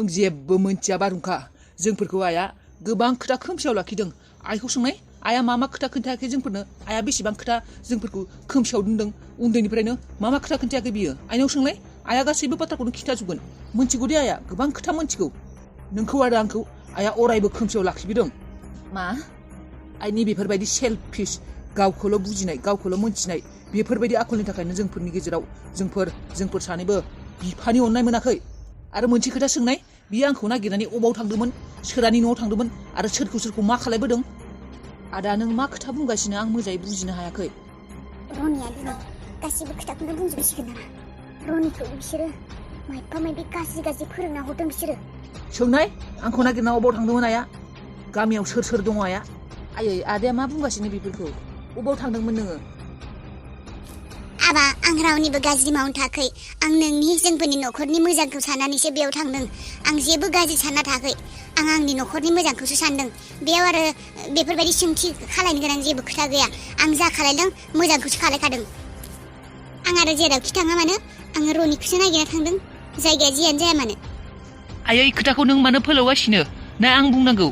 नों जेबो मोनथिया बारहुंखा जोंफोरखौ आइया गोबां खोथा खोमसियाव लाखिदों आइखौ सोंनाय आइया मा खोथा खोन्थायाखै जोंफोरनो आइया बेसेबां खोथा जोंफोरखौ खोमसियाव दोनदों उन्दैनिफ्रायनो मा खोथा खोन्थायाखै बियो आइनाव सोंलाय आइया गासैबो बाथ्राखौनो खिथाजोबगोन मोनथिगौ दे आइया गोबां खोथा मोनथिगौ नोंखौ आरो आंखौ आइया अरायबो खोमसियाव लाखिबोदों मा आइनि बेफोरबायदि सेल्फिश गावखौल' बुजिनाय गावखौल' मोनथिनाय बेफोरबायदि आखलनि थाखायनो जोंफोरनि गेजेराव जोंफोर सानैबो बिफानि अननाय मोनाखै आरो मोनसे खोथा सोंनाय बियो आंखौ नागिरनानै अबाव थांदोंमोन सोरानि न'आव थांदोंमोन आरो सोरखौ मा खालायबोदों आदा नों मा खोथा बुंगासिनो आं मोजाङै बुजिनो हायाखै रनिया दिनै गासिबो खोथाखौनो बुंजोबसिगोन नामा रनिखौ बिसोरो मायबा मायबि गाज्रि फोरोंना हरदों बिसोरो सोंनाय आंखौ नागिरना अबाव थांदोंमोन आइया गामियाव सोर दङ आइया आयै आदाया मा बुंगासिनो बेफोरखौ अबाव थांदोंमोन नोङो आबा आं रावनिबो गाज्रि मावनो थाखै आं नोंनि जोंफोरनि न'खरनि मोजांखौ साननानैसो बेयाव थांदों आं जेबो गाज्रि सानना थाखै आं आंनि न'खरनि मोजांखौसो सानदों बेयाव आरो बेफोरबायदि सोंथि खालायनो गोनां जेबो खोथा गैया आं जा खालायदों मोजांखौसो खालायखादों आं आरो जेरावखि थाङा मानो आं रनिखौसो नागिरना थांदों जायगाया जियानो जाया मानो आयै खोथाखौ नों मानो फोलावगासिनो ना आं बुंनांगौ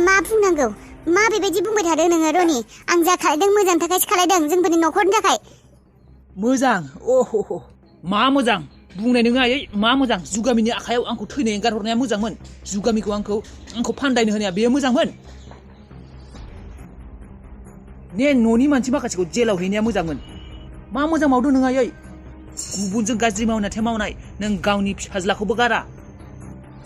मा बुंनांगौ मा बेबायदि बुंबाय थादों नोङो रनि आं जा खालायदों मोजांनि थाखायसो खालायदों जोंफोरनि न'खरनि थाखाय मोजां अह मा मोजां बुंनाय नोङो आयै मा मोजां जुगामिनि आखायाव आंखौ थैनो एंगारहरनाया मोजांमोन जुगामिखौ आंखौ फानदायनो होनाया बेयो मोजांमोन ने न'नि मानसि माखासेखौ जेलाव हैनाया मोजांमोन मा मोजां मावदों नों आयै गुबुनजों गाज्रि मावनाय नों गावनि फिसाज्लाखौबो गारा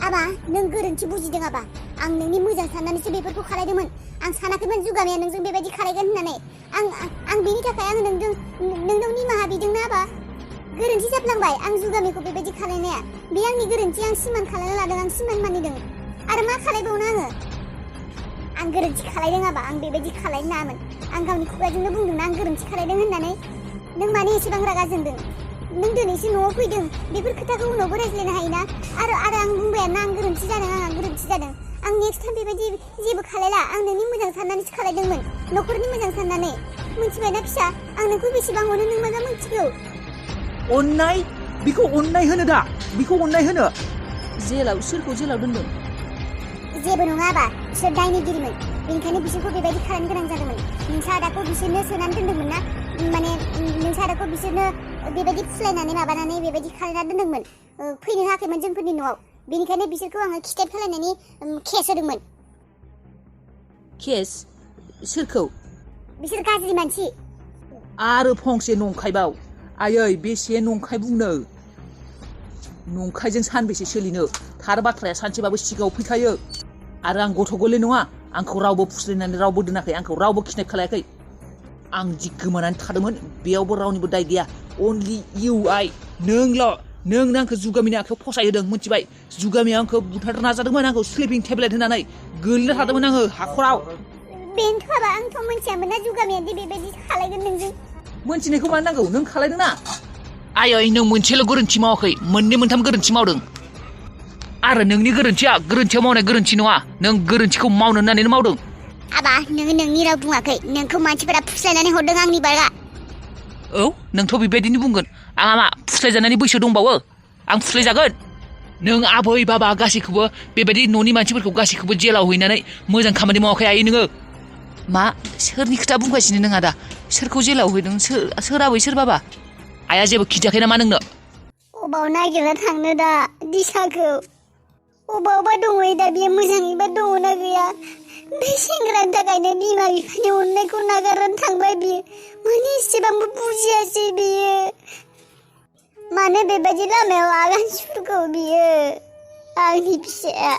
आबा नों गोरोन्थि बुजिदों आबा आं नोंनि मोजां साननानैसो बेफोरखौ खालायदोंमोन आं सानाखैमोन जुगामिया नोंजों बेबायदि खालायगोन होननानै आं बेनि थाखाय आं नोंनाव निमाहा बिदोंना आबा गोरोन्थि जाफ्लांबाय आं जुगामिखौ बेबायदि खालायनाया बे आंनि गोरोन्थि आं सिमान खालायना लादों आं सिमान मानिदों आरो मा खालायबावनो आं गोरोन्थि खालायदों आबा आं बेबायदि खालायनो नाङामोन आं गावनि खुगाजोंनो बुंदोंना आं गोरोन्थि खालायदों होननानै नों मानो एसेबां रागा जोंदों नों दिनैसो न'आव फैदों बेफोर खोथाखौ उनावबो रायज्लायनो हायोना आरो आं बुंबायाना आं गोरोन्थि जादों आं नेक्स्ट टाइम बेबायदि जेबो खालायला आं नोंनि मोजां साननानैसो खालायदोंमोन न'खरनि मोजां साननानै मिथिबायना फिसा आं नोंखौ बेसेबां अनो नों मोजां मिथिगौ अननाय बिखौ अननाय होनो सोरखौ जेलाव दोनदों जेबो नङा आबा बिसोर दायनिगिरिमोन बेनिखायनो बिसोरखौ बेबायदि खालामनो गोनां जादोंमोन नोंसा आदाखौ बिसोरनो सोनानै दोनदोंमोन ना माने नोंसा आदाखौ बिसोरनो बेबायदि फुस्लायनानै माबानानै बेबायदि खालामना दोनदोंमोन फैनो हायाखैमोन जोंफोरनि न'आव बेनिखायनो बिसोरखौ आङो खिथेर खालायनायनि केस होदोंमोन केस सोरखौ बिसोर गाज्रि मानसि आरो फंसे नंखायबाव आयै बेसे नंखाय बुंनो नंखायजों सानबेसे सोलिनो थार बाथ्राया सानसेबाबो सिगाङाव फैखायो आरो आं गथ' गोरलै नङा आंखौ रावबो फुस्लायनानै रावबो दोनाखै आंखौ रावबो किडनेप खालायाखै आं जि गोमानानै थादोंमोन बेयावबो रावनिबो दाय गैया अनलि इउ आइ नोंनो आंखौ जुगामिनि आखायाव फसायहोदों मिथिबाय जुगामिया आंखौ बुथारनो नाजादोंमोन आंखौ स्लिपिं टेब्लेट होनानै गोलैना थादोंमोन आङो हाखराव बेनोथ' आबा आंथ' मिथियामोन ना जुगामिया दि बेबायदि खालायगोन नोंजों मोनथिनायखौ मानो नांगौ नों खालायदोंना आयै नों मोनसेल' गोरोन्थि मावाखै मोननै मोनथाम गोरोन्थि मावदों आरो नोंनि गोरोन्थियाव मावनाय गोरोन्थि नङा नों गोरोन्थिखौ मावनो होननानैनो मावदों आबा नोङो नोंनि राव बुङाखै नोंखौ मानसिफोरा फुस्लायनानै हरदों आंनि बारगा औ नोंथ' बेबायदिनो बुंगोन आंहा मा फुस्लायजानायनि बैसो दंबावो आं फुस्लायजागोन नों आबै बाबा गासैखौबो बेबायदि न'नि मानसिफोरखौ गासैखौबो जेलाव हैनानै मोजां खामानि मावाखै आयै नोङो मा सोरनि खोथा बुंगासिनो नों आदा सोरखौ जेलाव हैदों सोर आबै सोर बाबा आइया जेबो खिथायाखै नामा नोंनो अबाव नागिरना थांनो दा दिसाखौ अबावबा दङ दा बियो मोजाङैबा दङना गैया बे सेंग्रानि थाखायनो बिमा बिफानि अननायखौ नागारनानै थांबाय बियो माने एसेबांबो बुजियासै बियो मानो बेबायदि लामायाव आगान सुरगौ बियो आंनि फिसाया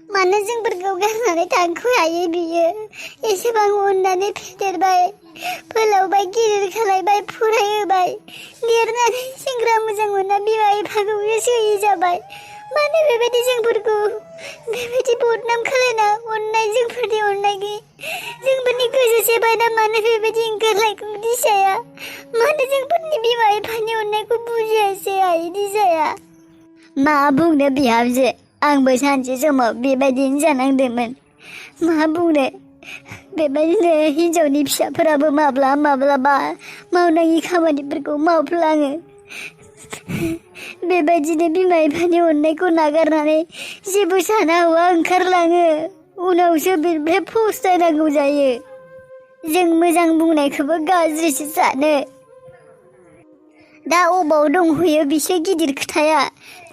मानो जोंफोरखौ गारनानै थांखो हायो बियो एसेबां अननानै फेदेरबाय फोलावबाय गिदिर खालायबाय फरायहोबाय देरनानै सेंग्रा मोजां मोना बिमा बिफाखौ गोसो होयै जाबाय मानो बेबायदि जोंफोरखौ बेबायदि बदनाम खालायना अननाय जोंफोरनि अननाय जोंफोरनि गोसो सेबायना मानो बेबायदि ओंखारलायखौ दिसाया मानो जोंफोरनि बिमा बिफानि अननायखौ बुजियासै आइ दिसाया मा बुंनो बिहामजो आंबो सानसे समाव बेबायदिनो जानांदोंमोन मा बुंनो बेबायदिनो हिन्जावनि फिसाफोराबो माब्लाबा मावनाङि खामानिफोरखौ मावफ्लाङो बेबायदिनो बिमा बिफानि अननायखौ नागारनानै जेबो साना हौवा ओंखारलाङो उनावसो बिनिफ्राय फस्थायनांगौ जायो जों मोजां बुंनायखौबो गाज्रिसो सानो दा अबाव दंहैयो बिसो गिदिर खोथाया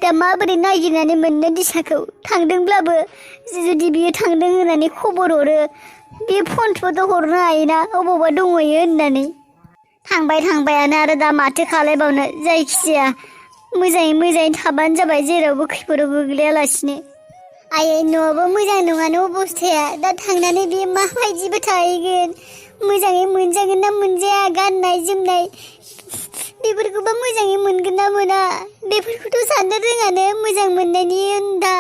दा माबोरै नागिरनानै मोननो दिसाखौ थांदोंब्लाबो जुदि बियो थांदों होननानै खबर हरो बे फनफोरथ' हरनो हायोना अबावबा दंहैयो होननानै थांबायानो आरो दा माथो खालायबावनो जायखिजाया मोजाङै थाबानो जाबाय जेरावबो खैफोदाव गोग्लैयालासिनो आयै न'आबो मोजां नङानो अबस्थाया दा थांनानै बे माबायदिबो थाहैगोन मोजाङै मोनजागोन ना मोनजाया गाननाय जोमनाय बेफोरखौबा मोजाङै मोनगोन ना मोना बेफोरखौथ' साननो रोङानो मोजां मोननायनि उनदा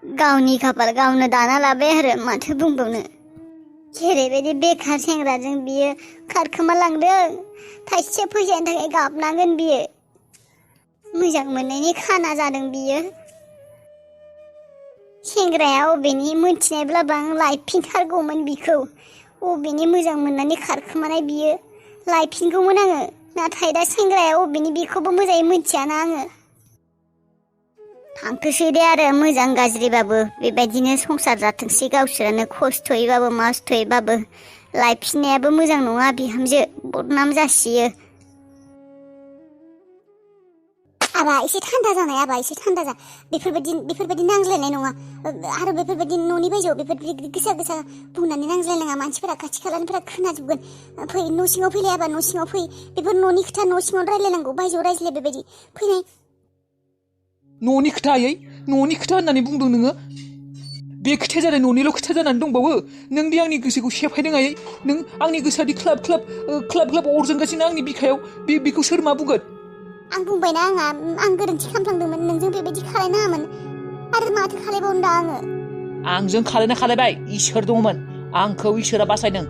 गावनि खाफाल गावनो दाना लाबाय आरो माथो बुंबावनो जेरैबायदि बेखार सेंग्राजों बियो खारखोमालांदों थाइसे फैसानि थाखाय गाबनांगोन बियो मोजां मोननायनि खाना जादों बियो सेंग्राया अबेनि मोनथिनायब्लाबो आं लायफिनथारगौमोन बिखौ अबेनि मोजां मोननानै खारखोमानाय बियो लायफिनगौमोन आङो नाथाय दा सेंग्राया अबेनि बेखौबो मोजाङै मोनथियाना आङो थांथोंसै दे आरो मोजां गाज्रिबाबो बेबायदिनो संसार जाथोंसै गावसोरानो खस्थ'यैबाबो मस्थ'यैबाबो लायफिननायाबो मोजां नङा बिहामजो बदनाम जासियो आबा एसे थान्दा जानाय आबा एसे थान्दा जा बेफोरबायदि नांज्लायनाय नङा आरो बेफोरबायदि न'नि बायजोआव बेफोरबायदि गोसा बुंनानै नांज्लायनाङा मानसिफोरा खाथि खालानिफोरा खोनाजोबगोन फै न' सिङाव फैलाय आबा न' सिङाव फै बेफोर न'नि खोथा न' सिङाव रायलायनांगौ बायजोआव रायज्लाय बेबायदि फैनाय न'नि खोथा आयै न'नि खोथा होननानै बुंदों नोङो बे खोथाया जादों न'निल' खोथा जानानै दंबावो नों दि आंनि गोसोखौ सेफायदों आयै नों आंनि गोसोआदि ख्लाब अरजोंगासिनो आंनि बिखायाव बेखौ सोर मा बुंगोन आं बुंबायना आं गोरोन्थि खालामफ्लांदोंमोन नोंजों बेबायदि खालायनाङामोन आरो माथो खालायबावनो दा आंजों खालायबाय इसोर दंमोन आंखौ इसोरा बासायदों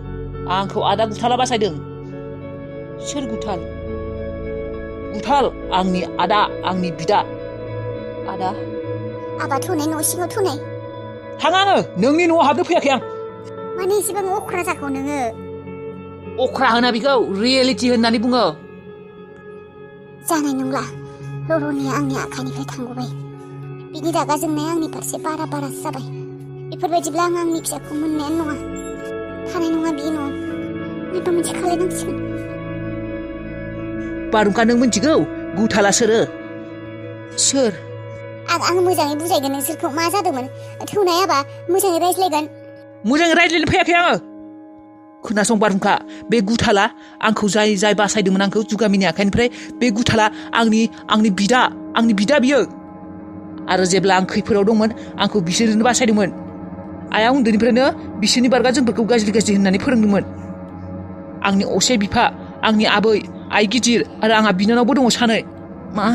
आंखौ आदा गुथाला बासायदों सोर गुथाल आंनि आदा आंनि बिदा आदा आबा थुनाय न' सिङाव थुनाय थाङानो नोंनि न'आव हाबनो फैयाखै आं माने एसेबां अख्रा जाखौ नोङो अख्रा होना बिखौ रियेलिटि होननानै बुङो जानाय नंला लर'निया आंनि आखाइनिफ्राय थांगबाय बिनि रागा जोंनाया आंनि फारसे बारासो जाबाय बेफोरबायदिब्ला आं आंनि फिसाखौ मोननायानो नङा थानाय नङा बि न'आव माबा मोनसे खालायनांसिगोन बारुंखा नों मिथिगौ गुथाला सोर आं मोजाङै बुजायगोन नोंसोरखौ मा जादोंमोन थौनाय आबा मोजाङै रायज्लायगोन मोजाङै रायज्लायनो फैयाखै आङो खोनासं बारुंखा बे गुथाला आंखौ जाय बासायदोंमोन आंखौ जुगामिनि आखाइनिफ्राय बे गुथाला आंनि बिदा बियो आरो जेब्ला आं खैफोदाव दंमोन आंखौ बिसोरनो बासायदोंमोन आइया उन्दैनिफ्रायनो बिसोरनि बारगा जोंफोरखौ गाज्रि होननानै फोरोंदोंमोन आंनि असे बिफा आंनि आबै आइ गिदिर आरो आंहा बिनानावबो दङ सानै मा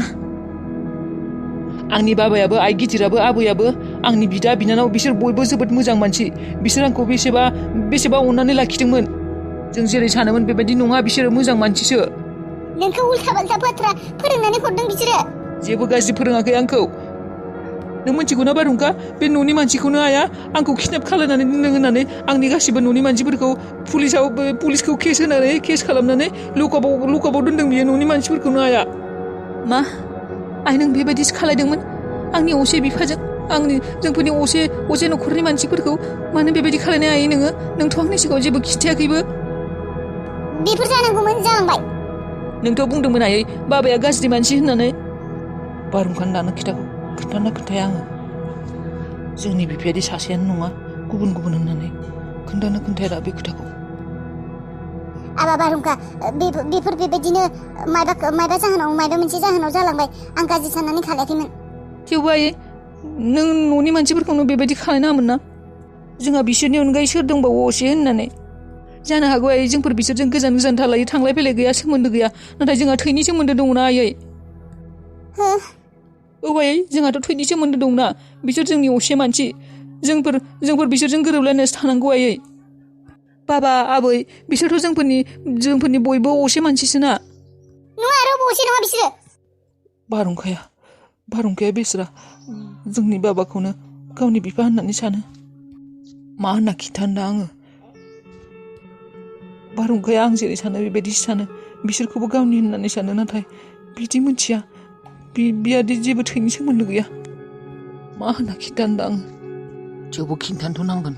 आंनि बाबायाबो आइ गिदिराबो आबैयाबो आंनि बिदा बिनानाव बिसोर बयबो जोबोद मोजां मानसि बिसोर आंखौ बेसेबा अननानै लाखिदोंमोन जों जेरै सानोमोन बेबायदि नङा बिसोरो मोजां मानसिसो नोंखौ उल्था पाल्टा बाथ्रा फोरोंनानै हरदों बिसोरो जेबो गाज्रि फोरोङाखै आंखौ नों मिथिगौना बारुंखा बे न'नि मानसिखौनो आइया आंखौ किडनेप खालायनानै दोनदों होननानै आंनि गासिबो न'नि मानसिफोरखौ पुलिसखौ केस खालामनानै लकआपआव दोनदों बियो न'नि मानसिफोरखौनो आइया मा आइ नों बेबायदिसो खालायदोंमोन आंनि असे बिफाजों जोंफोरनि असे न'खरनि मानसिफोरखौ मानो बेबायदि खालायनाय हायो नोंथ' आंनि सिगाङाव जेबो खिथायाखैबो बेफोर जानांगौमोन जालांबाय नोंथ' बुंदोंमोन आयै बाबाया गाज्रि मानसि होननानै बारुंखानो दानो खोन्थाया आङो जोंनि बिफायादि सासेयानो नङा गुबुन होननानै खोन्थाया दा बे खोथाखौ आबा बारुंखा बेफोर बेबायदिनो मायबा जाहोनाव मायबा मोनसे जाहोनाव जालांबाय आं गाज्रि साननानै खालायाखैमोन थेवबो आयै नों न'नि मानसिफोरखौनो बेबायदि खालायनाङामोन ना जोंहा बिसोरनि अनगायै सोर दंबावो असे होननानै जानो हागौ आयै जोंफोर बिसोरजों गोजान थालायो थांलाय फैलाय गैया सोमोन्दो गैया नाथाय जोंहा थैनि सोमोन्दो दंना आयै औ आयै जोंहाथ' थैनि सोमोन्दो दंना बिसोर जोंनि असे मानसि जोंफोर बिसोरजों गोरोबलायनासो थानांगौ आयै बाबा आबै बिसोरथ' जोंफोरनि बयबो असे मानसिसोना नङा आरो असे नङा बिसोरो बारुंखाया बेस्रा जोंनि बाबाखौनो गावनि बिफा होननानै सानो मा होनना खिन्थानो दा आङो बारुंखाया आं जेरै सानो बेबायदिसो सानो बिसोरखौबो गावनि होननानै सानो नाथाय बिदि मोनथिया बियादि जेबो थैनि सोमोन्दो गैया मा होनना खिन्थानो आं थेवबो खिन्थानोथ' नांगोन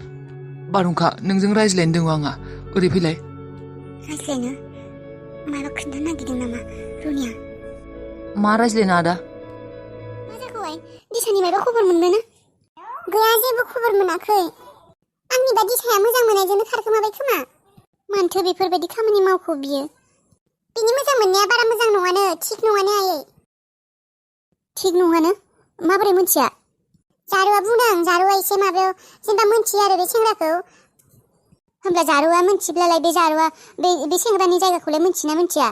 बारहुंखा नोंजों रायज्लायनो दङ आंहा ओरै फैलाय रायज्लायनो माबा खोन्थानो नागिरदों नामा रनिया मा रायज्लायनो आदा मा जाखोहाय दिसानि माबा खबर मोनबायना गैया जेबो खबर मोनाखै आंनिबा दिसाया मोजां मोननायजोंनो खारखोमाबाय खोमा मानोथो बेफोरबायदि खामानि मावखो बियो बिनि मोजां मोननाया बारा मोजां नङानो थिग नङानो आयै थिग नङानो माबोरै मोनथिया जारुआ बुंदों जारुआ एसे माबायाव जेनेबा मोनथियो आरो बे सेंग्राखौ होमब्ला जारुआ मोनथिब्लालाय बे जारुआ बे सेंग्रानि जायगाखौलाय मोनथिना मोनथिया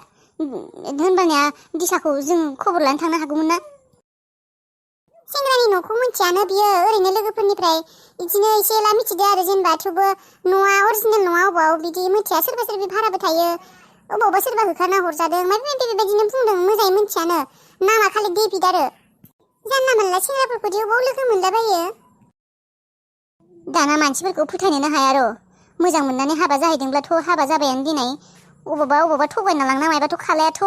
होनबानिया दिसाखौ जों खबर लानो थांनो हागौमोन ना सेंग्रानि न'खौ मोनथियानो बियो ओरैनो लोगोफोरनिफ्राय बिदिनो एसे एला मिथिदो आरो जेनेबा थेवबो न'आ अरिजिनेल न'आ अबाव बिदि मिथिया सोरबा सोरबा भाराबो थायो अबावबा सोरबा होखारना हरजादों माबा माबि बेबायदिनो बुंदों मोजाङै मिथियानो नामा खालि डेभिड आरो जानला मोनला सेंग्राफोरखौदि अबाव लोगो मोनलाबायो दाना मानसिफोरखौ फोथायनोनो हाया र' मोजां मोननानै हाबा जाहैदोंब्लाथ' हाबा जाबायानो दिनै अबावबा थगायना लांना मायबाथ' खालायाथ'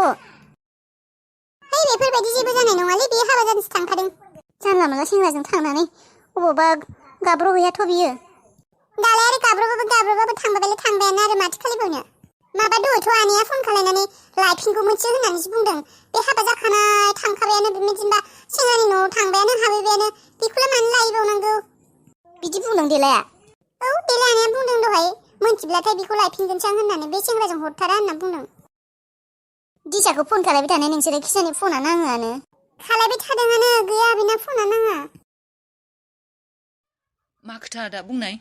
है बेफोरबायदि जेबो जानाय नङालै बे हाबा जानोसो थांखादों जानला मोनला सेंग्राजों थांनानै अबावबा गाब्र'हैयाथ' बियो दालाय आरो गाब्र'बाबो थांबालाय थांबायानो आरो माथो खालायबावनो माबा दहयथ' आनैया फन खालायनानै लायफिनगौ मोनसे होननानैसो बुंदों बे हाबा जाखानाय थांखाबायानो बेबायदिनोबा सेंग्रानि न'आव थांबायानो हाबैबायानो बेखौलाय मानो लायबावनांगौ बिदि बुंदों देलाया औ देलाय आनैया बुंदों दहाय मोनथिब्लाथाय बेखौ लायफिनगोनसो आं होननानै बे सेंग्राजों हरथारा होनना बुंदों दिसाखौ फन खालायबाय थानाय नोंसोरो खिसानि फना नाङोआनो खालायबाय थादोंआनो गैया बेना फना नाङा मा खोथा आदा बुंनाय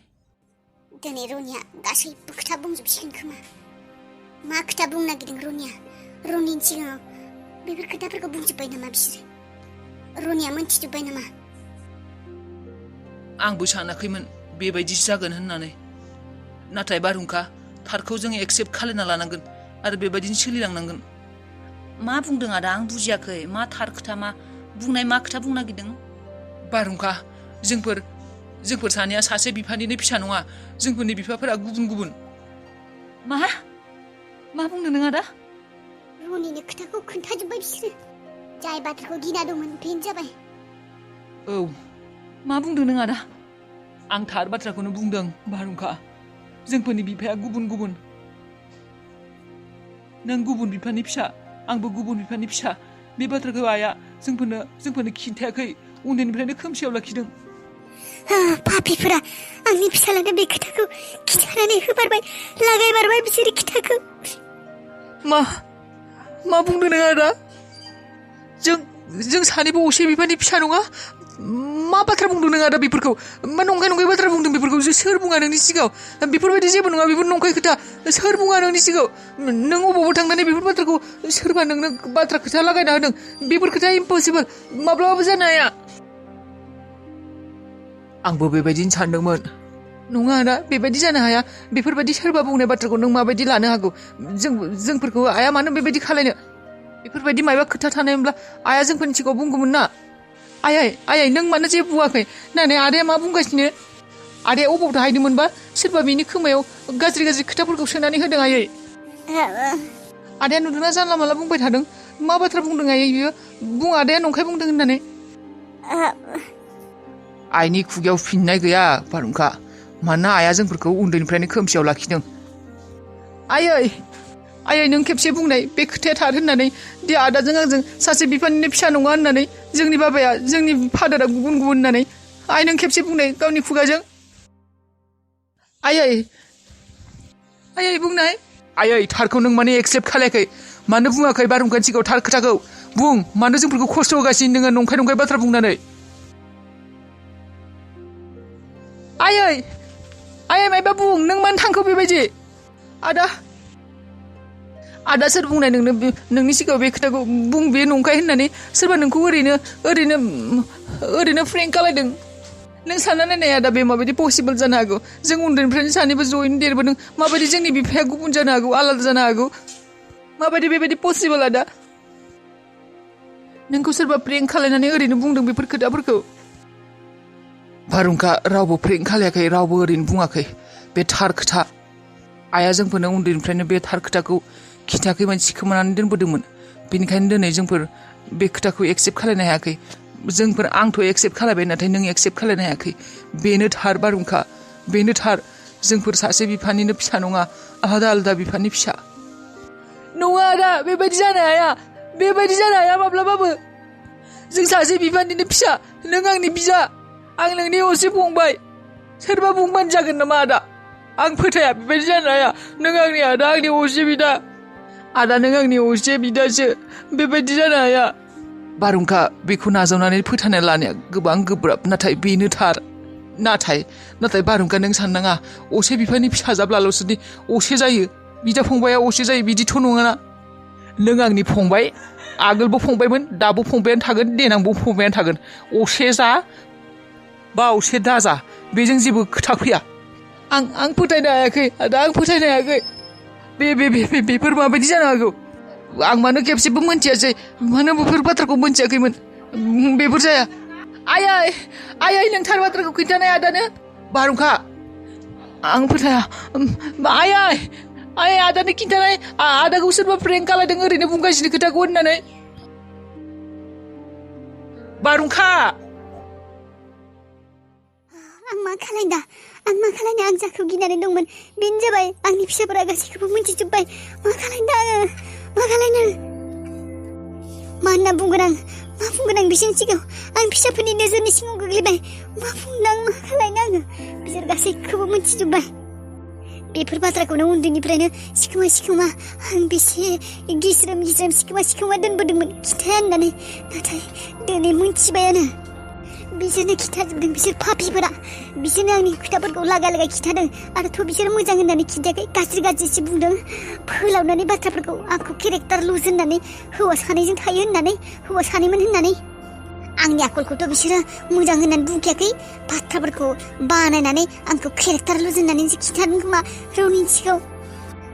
दिनै रनिया गासैबो खोथा बुंजोबसिगोन खोमा मा खोथा बुंनो नागिरदों रनिया रनिनि सिगाङाव बेफोर खोथाफोरखौ बुंजोब्बाय नामा बिसोरो रनिया मोनथिजोब्बाय नामा आंबो सानाखैमोन बेबायदिसो जागोन होननानै नाथाय बारहुंखा थारखौ जों एक्सेप्ट खालायना लानांगोन आरो बेबायदिनो सोलिलांनांगोन मा बुंदों आदा आं बुजियाखै मा थार खोथा मा खोथा बुंनो नागिरदों बारहुंखा जोंफोर सानैया सासे बिफानिनो फिसा नङा जोंफोरनि बिफाफोरा गुबुन मा बुंदों नों आदा रनिनि खोथाखौ खोन्थाजोब्बाय बिसोरो जाय बाथ्राखौ गिना दंमोन बेनो जाबाय औ मा बुंदों नों आदा आं थार बाथ्राखौनो बुंदों बारहुंखा जोंफोरनि बिफाया गुबुन नों गुबुन बिफानि फिसा आंबो गुबुन बिफानि फिसा बे बाथ्राखौ आइया जोंफोरनो खिन्थायाखै उन्दैनिफ्रायनो खोमसियाव लाखिदों पापिफोरा आंनि फिसालानो बे खोथाखौ खिन्थानानै होबारबाय लागायबारबाय बिसोर खोथाखौ मा बुंदों नों आदा जों सानैबो असे बिफानि फिसा नङा मा बाथ्रा बुंदों नों आदा बेफोरखौ मा नंखाय बाथ्रा बुंदों बेफोरखौ सोर बुङा नोंनि सिगाङाव बेफोरबायदि जेबो नङा बेफोर नंखाय खोथा सोर बुङा नोंनि सिगाङाव नों अबावबा थांनानै बेफोर बाथ्राखौ सोरबा नोंनो बाथ्रा खोथा लागायना होदों बेफोर खोथाया इम्पसिबोल माब्लाबाबो जानो हाया आंबो बेबायदिनो सानदोंमोन नङा आदा बेबायदि जानो हाया बेफोरबायदि सोरबा बुंनाय बाथ्राखौ नों माबायदि लानो हागौ जोंफोरखौ आइया मानो बेबायदि खालायनो बेफोरबायदि माबा खोथा थानायमोनब्ला आइया जोंफोरनि सिगाङाव बुंगौमोन ना आयै नों मानो जेबो बुङाखै नानै आदाया मा बुंगासिनो आदाया अबाव थाहैदोंमोनबा सोरबा बिनि खोमायाव गाज्रि खोथाफोरखौ सोनानै होदों आयै आदाया नुदोंना जानला माला बुंबाय थादों मा बाथ्रा बुंदों आयै बियो बुं आदाया नंखाय बुंदों होननानै आइनि खुगायाव फिननाय गैया बारहुंखा मानोना आइया जोंफोरखौ उन्दैनिफ्रायनो खोमसियाव लाखिदों आयै नों खेबसे बुंनाय बे खोथाया थार होननानै दे आदाजों आंजों सासे बिफानिनो फिसा नङा होननानै जोंनि बाबाया जोंनि फादारा गुबुन होननानै आइ नों खेबसे बुंनाय गावनि खुगाजों आयै बुंनाय आयै थारखौ नों माने एक्सेप्ट खालायाखै मानो बुङाखै बारहुंखानि सिगाङाव थार खोथाखौ बुं मानो जोंफोरखौ खस्थ' होगासिनो नोङो नंखाय बाथ्रा बुंनानै आयै मायबा बुं नों मानो थांखो बेबायदि आदा सोर बुंनाय नोंनि सिगाङाव बे खोथाखौ बुं बे नंखाय होननानै सोरबा नोंखौ ओरैनो फ्रेंक खालायदों नों सानना नायनाय आदा बे माबायदि पसिबोल जानो हागौ जों उन्दैनिफ्रायनो सानैबो जयैनो देरबोदों माबायदि जोंनि बिफाया गुबुन जानो हागौ आलादा जानो हागौ माबायदि बेबायदि पसिबोल आदा नोंखौ सोरबा प्रेंक खालायनानै ओरैनो बुंदों बेफोर खोथाफोरखौ बारहुंखा रावबो प्रेंक खालायाखै रावबो ओरैनो बुङाखै बे थार खोथा आइया जोंफोरनो उन्दैनिफ्रायनो बे थार खोथाखौ खिथायाखै मानसि खोमानानै दोनबोदोंमोन बेनिखायनो दिनै जोंफोर बे खोथाखौ एक्सेप्ट खालायनो हायाखै जोंफोर आंथ' एक्सेप्ट खालायबाय नाथाय नों एक्सेप्ट खालायनो हायाखै बेनो थार बारहुंखा बेनो थार जोंफोर सासे बिफानिनो फिसा नङा आलादा आलादा बिफानि फिसा नङा आदा बेबायदि जानो हाया माब्लाबाबो जों सासे बिफानिनो फिसा नों आंनि बिदा आं नोंनि असे फंबाय सोरबा बुंबानो जागोन नामा आदा आं फोथाया बेबायदि जानो हाया नों आंनि आदा आंनि असे बिदा आदा नों आंनि असे बिदासो बेबायदि जानो हाया बारहुंखा बेखौ नाजावनानै फोथायना लानाया गोबां गोब्राब नाथाय बेनो थार नाथाय बारहुंखा नों साननाङा असे बिफानि फिसा जाब्लाल'सो असे जायो बिदा फंबाया असे जायो बिदिथ' नङाना नों आंनि फंबाय आगोलबो फंबायमोन दाबो फंबायानो थागोन देनांबो फंबायानो थागोन असे जा बा असे दाजा बेजों जेबो खोथा फैया आं फोथायनो हायाखै आदा आं फोथायनो हायाखै बेफोर माबायदि जानो हागौ आं मानो खेबसेबो मोनथियासै मानो बेफोर बाथ्राखौ मोनथियाखैमोन बेफोर जाया आइ नोंथार बाथ्राखौ खिन्थानाय आदानो बारहुंखा आं फोथाया आइ आदानो खिन्थानाय आदाखौ सोरबा प्रेंक खालायदों ओरैनो बुंगासिनो खोथाखौ होननानै बारहुंखा आं मा खालायना आं जाखौ गिनानै दंमोन बेनो जाबाय आंनि फिसाफोरा गासैखौबो मिथिजोब्बाय मा खालायना मा होनना बुंगोन आं बिसोरनि सिगाङाव आं फिसाफोरनि नोजोरनि सिङाव गोग्लैबाय मा खालायना आङो बिसोर गासैखौबो मिथिजोब्बाय बेफोर बाथ्राखौनो उन्दैनिफ्रायनो सिखोमा आं बेसे गिज्रोम सिखोमा दोनबोदोंमोन खिथाया होननानै नाथाय दिनै मिथिबायानो बिसोरनो खिथाजोबदों बिसोर पापिफोरा बिसोरनो आंनि खोथाफोरखौ लागा खिथादों आरोथ' बिसोर मोजां होननानै खिन्थायाखै गाज्रिसो बुंदों फोलावनानै बाथ्राफोरखौ आंखौ केरेक्टार लुज होननानै हौवा सानैजों थायो होननानै हौवा सानैमोन होननानै आंनि आखलखौथ' बिसोरो मोजां होननानै बुंखायाखै बाथ्राफोरखौ बानायनानै आंखौ केरेक्टार लुज होननानै खिथादों खोमा रनिनि सिगाङाव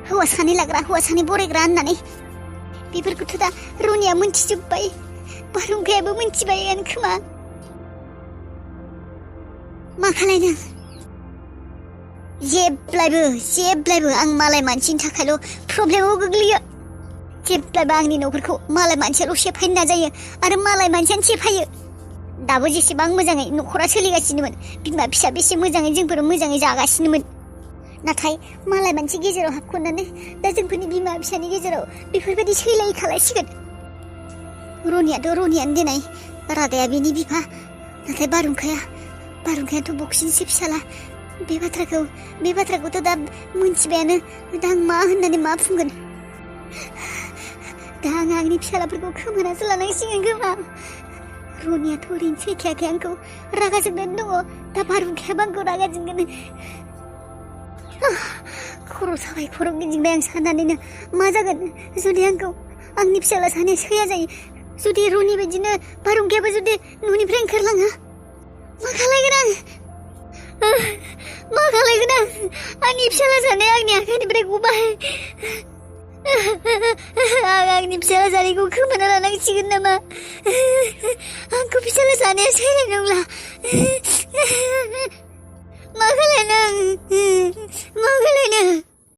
हौवा सानै लाग्रा हौवा सानै बरायग्रा होननानै बेफोरखौथ' दा रनिया मोनथिजोब्बाय बारहुंखायाबो मोनथिबायानो खोमा मा खालायनो जेब्लायबो आं मालाय मानसिनि थाखायल' प्रब्लेमाव गोग्लैयो जेब्लायबो आंनि न'फोरखौ मालाय मानसियाल' सेफायनो नाजायो आरो मालाय मानसियानो सेफायो दाबो जेसेबां मोजाङै न'खरा सोलिगासिनोमोन बिमा फिसा बेसे मोजाङै जोंफोर मोजाङै जागासिनोमोन नाथाय मालाय मानसि गेजेराव हाबख'नानै दा जोंफोरनि बिमा फिसानि गेजेराव बेफोरबायदि सैलायै खालायसिगोन रनियानो देनाय रादाया बेनि बिफा नाथाय बारहुंखायाथ' बक्सिनिसो फिसाला बे बाथ्राखौथ' दा मोनथिबायानो दा आं मा होननानै मा बुंगोन दा आं आंनि फिसालाफोरखौ खोमानासो लानांसिगोन खोमा रनियाथ' ओरैनो सैखायाखै आंखौ रागा जोंनानै दङ दा बारहुंखायाबो आंखौ रागा जोंगोन खर' साबाय खर' गिदिंबाय आं साननानैनो मा जागोन जुदि आंखौ आंनि फिसाला सानैया सैया जायो जुदि रनि बायदिनो बारहुंखायाबो जुदि न'निफ्राय ओंखारलाङा मा खालायगोन आं आंनि फिसाला सानैया आंनि आखाइनिफ्राय गबाय आं आंनि फिसाला सानैखौ खोमाना लानांसिगोन नामा आंखौ फिसाला सानैया सैनाय नंला मा खालायनो